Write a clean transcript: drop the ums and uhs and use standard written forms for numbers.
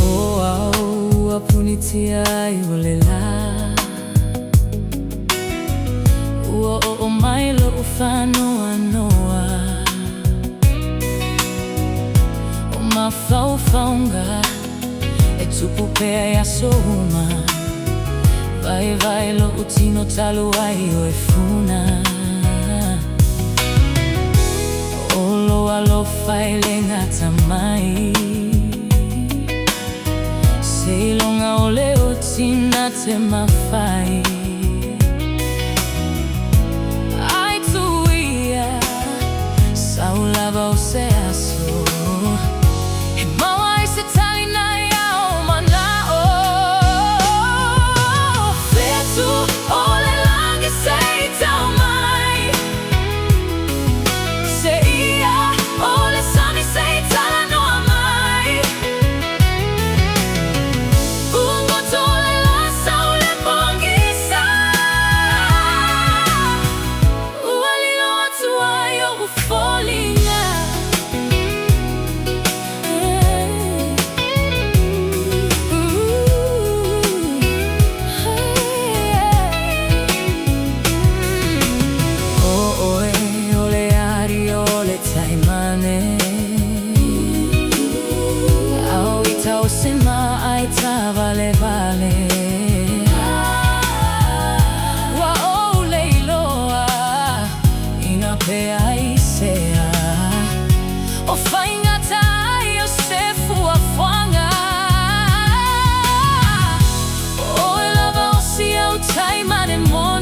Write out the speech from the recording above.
O au ua punitia i o le lā. Ua oo mai lo'u faanoanoa. O mafaufauga e tupu pea i aso uma. Vaivai lo'u tino talu ai o e funa. O lou alofa e le gata mai. Seiloga o le oti na te mafai. Ai tuu ia, sau lava o se aso e maua ai se taliga i ou mana'o. O fetu o le lagi se i tau mai, seia o le sami se i talanoa mai. Ua goto o le la sau le pogisa, ua lilo atu ai o'u foliga. O oe o le alii o le taimane, Au i tausi ma aitavalevale. Ua ou le iloa ina pe aisea, O faigata ai o se fuafuaga. O oe lava o si au taimane moni.